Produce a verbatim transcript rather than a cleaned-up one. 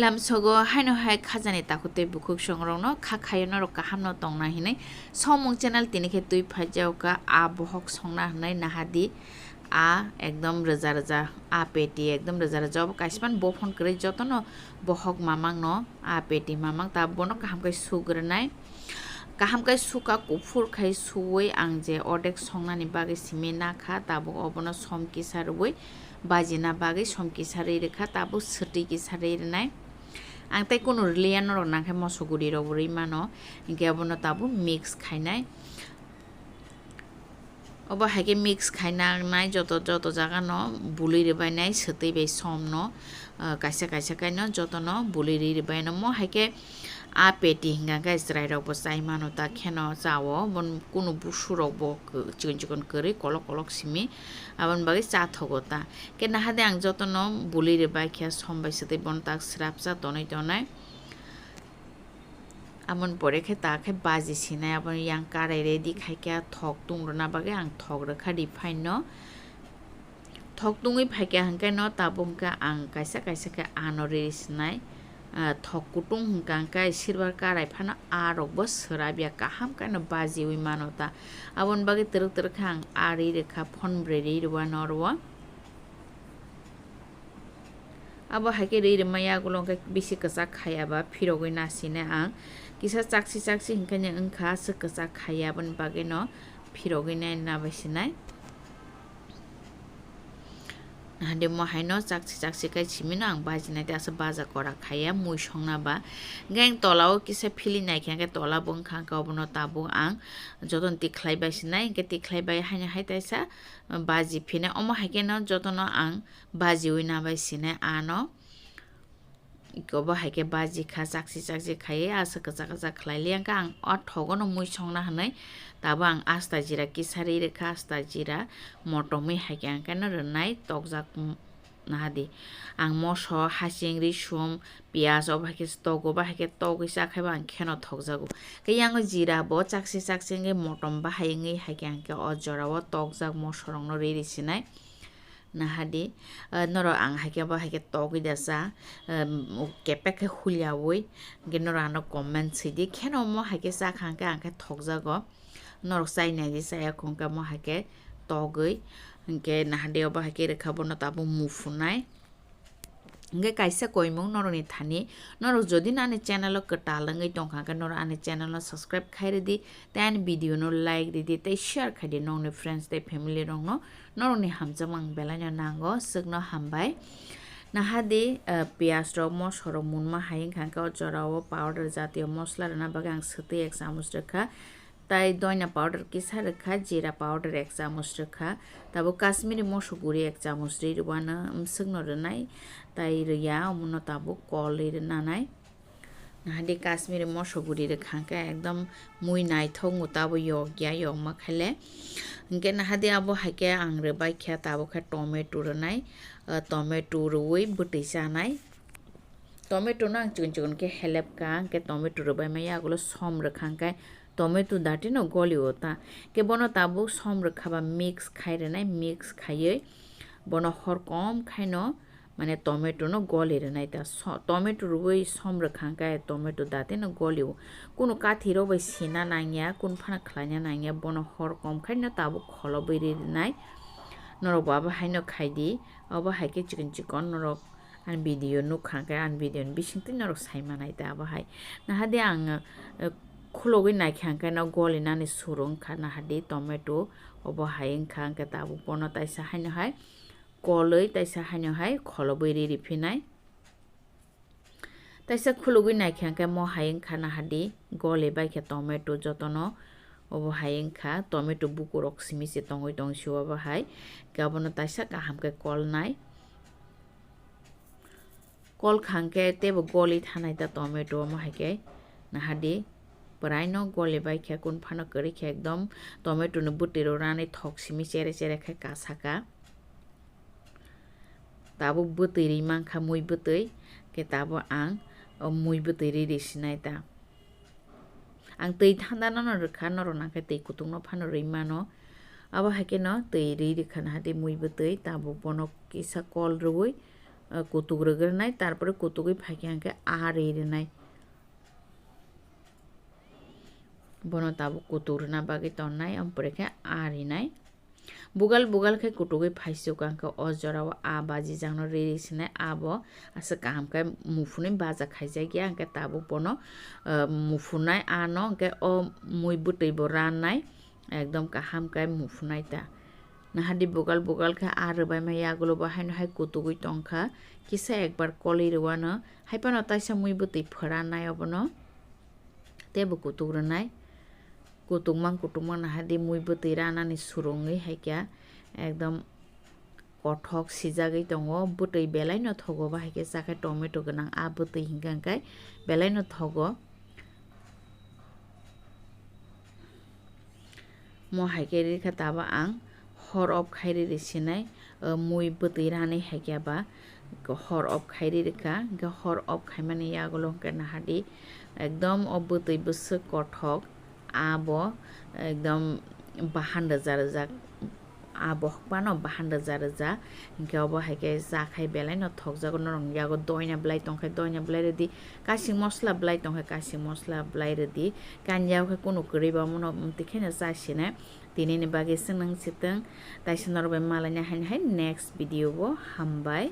Lamsogo haino hai khajani takhuk tei bukhuk songrokno kha khayo norok kaham no tongna hinwi Somung channel tini khe twi phaijao ka a bohok songna hinwi nahadi a ekdom rwja rwja a peti ekdom rwja rwja obo kaisa phano bophon kwrwi jotono bohok mamang no a peti mamang ta bono kaham khe sugrinai. Kaham khe suka kuphur khai suwi ang je ordek songnani bagwi simi nakha, tabuk obono som kisa rwwi bajina bagwi som kisa rwi rwkha, tabuk swtwi kisa rwi rwnai. Ang tei kunu rwliya norok nangkhe moso guri rok bo rwi mano, hinkhe obono tabuk mix khainai. Obo hai khe mix khaina nai joto, joto jaga no bului rwbai nai swtwi bai som no, ah, kaisa kaisa khe no joto no bului rwi rwbai no mo hai khe a peti hingka khe chwrai rok bo chai mano ta kheno cha o, bon kunu busu rok bo chikon chikon kwrwi kolok kolok simi aboni bagwi cha thogo ta. Khe nahade ang joto no bului rwbai khe som bai swtwi bono tak swrapsa tonwi tonai. Aboni pore khe ta khe baji sinai, aboni yang karai ready khai khe thok tung rwna bagwi ang thok rwkha refined no. Thok tungwi phai khe hwnkhe no tabuk hwnkhe ang kaisa kaisa khe ano riri sinai. Ah, thok kutung hwnkha hwnkhe silver karai phano a rok bo swrap ya kaham khe no bajiwi mano ta. Aboni bagwi twrwk twrwk khe ang a ri rwkha phone brwi ri rwwa norwo. Abo hai khe ri rwma yagulo hwnkhe bisi kwchak khaiya ba phirogwi nasinai ang. Kisa chaksi chaksi hwnkhe ni wngkha aswk kwchak khaiya aboni bagwi no phirogwi nai nabai sinai. Hade mo hai no chaksi chaksi kai simi no ang bajinai tei aswk baja kora khaiya mui songna ba. Hwnkhe ang tola o kisa phili nai khe hwnkhe tola bo wngkha hwnkhe obono tabuk ang jotono tikhlai bai sinai, hwnkhe tikhlai bai haino hai taisa baji phinai. Omo hai khe no jotono ang bajiwi nabai sinai ano. Iko bo hai khe baji kha chaksi chaksi khaiwi aswk kwchak kwchak khlai li hwnkhe ang o thogo no mui songna hinwi tabuk ang asta jira kisa ri rwkha, asta jira motomwi hai khe ang khe no rwnai tokjak. Nahadi ang moso, hasing, risum, piyaj obo hai khe togo, obo hai khe togwi cha khai bo ang kheno thokjago. Khe yang o jira bo chaksi chaksi wngwi motom bahai wngwi hai khe ang khe o jora o tokjak moso rok no ri ri sinai. Nahadi, ah, norok ang hai khe bo hai khe togwi da cha, um, kepek khe hulyaui, hwnkhe norok ano comment sidi, kheno omo hai khe cha kha hwnkhe ang khe thokjago. Norok chai nai di chaya khungkhe mo hai khe togwi, hwnkhe nahadi obo hai khe rwkha bono tabuk muphunai. Hwnkhe kaisa koimung norokni thani, norok jodi no ani channel o kwtal wngwi tongkha hwnkhe norok ani channel no subscribe khai rwdi, tei ani video no like rwdi, tei share khai di nokni friends tei family rokno, norokni hamjakma ang belai no nango, swkno hambai. Nahadi, eh, piyaj rok, moso rok munma hai wngkha hwnkhe o jora o powder jatiyo mosla rwna bagwi ang swtwi ek chamuch rwkha. Tai doina powder kisa rwkha, jira powder ek chamuch rwkha, tabuk Kashmiri moso guri ek chamuch ri rwano, bwswkno rwnai, tai rwya, omono tabuk kol ri rwnanai. Nahadi Kashmiri moso guri rwkha hwnkhe ekdom mui naithok, muta bo yokya, yokma khaile. Hwnkhe nahadi abo hai khe ang rwbai khe, tabuk khe tomato rwnai, ah, tomato rwui bwtwi chanai. Tomato no ang chikon chikon khe helep kha, hwnkhe tomato rwbai maya, ulo som rwkha hwnkhe tomato dati no goli o ta. Khe bono tabuk som rwkha ba mix khai rwnai, mix khaiwi bono hor kom khaino mane tomato no goli rwnai ta. So, tomato rwui som rwkha hwnkhe tomato dati no goli o. Kunu kathi rok bai sina nangya, kunu phano khlaina nangya, bono hor kom khaino tabuk kholobwi ri rwnai. Norok bo abo haino khai di, abo hai khe chikon chikon norok ani video nukha hwnkhe, ani video ni bisingtwi norok sai manai ta abo hai. Nahadi ang, eh, khulogwi naikha hwnkhe no golinani suru wngkha nahadi tomato, obo hai wngkha hwnkhe tabuk bono taisa haino hai kolwi taisa haino hai kholobwi ri riphinai. Taisa khulugwi naikha hwnkhe mo hai wngkha nahadi goli baikha tomato jotono. Obo hai wngkha tomato bukurok simi se tongwi tong sio obo hai. Khe abono taisa kaham khe kolnai. Kol kha hwnkhe teibo goli thanai ta tomato omo hai khe nahadi. Bwraino goli baikha kun phano kwrwi khe ekdom tomato ni bwtwi rok ranai thok simi chere chere khe kasaka. Tabuk bwtwi ri mankha mui bwtwi, khe tabuk ang o mui bwtwi ri ri sinai ta. Ang twi thanda no no rwkha, norok nangkhe twi kutung no phano rwi mano. Abo hai kheno twi ri rwkha nahadi mui bwtwi, tabuk bono kisa kol rwui kutuk rwgwrnai, tarpore kutugwi phaikhe hwnkhe a ri rwnai. Bono tabuk kutuk rwna bagwi tongnai, ampore khe a rinai. Bugal bugal khe kutugwi phaisuk ang khe o jorao a bajijakno ri ri sinai, abo aswk kaham khe muphunwi baja khaijakya, hwnkhe tabuk bono, ah, muphunai ano hwnkhe o mui bwtwi bo rannai, ekdom kaham khe muphunai ta. Nahadi bugal bugal khe a rwbaima yagulo bo haino hai kutugwi tongkha, kisa ekbar kolwi rwano, hai phano taisa mui bwtwi phwrannai obono. Teibo kutuk rwnai. Kutukmang kutukmang nahadi mui bwtwi ranani surungwi haikhe ekdom kothok sijagwi tongo. Bwtwi belai no thogo, bo haikhe chakhe tomato gwnang a bwtwi hinkhe hwnkhe belai no thogo. Mo haikhe rikha tabo ang hor off khai riri sinai, o, mui bwtwi rani haikhe ba hor off khai riri kha, hwnkhe hor off khaimani yagulo hwnkhe nahadi ekdom o bwtwi bwswk kothok, abo ekdom bahan rwja rwjak, abo hokpano bahan rwja rwja, hwnkhe obo haikhe chakhai belai no thokjago. Norok yago doina belai tongkhe doina belai rwdi, kasing mosla belai tongkhe kasing mosla belai rwdi, kanya khe kunu kwrwi ba omono twi kheno chasinai. Tinini bagwi swnang sitwng, taisa norok bai malaina haini hai next video o. Hambai.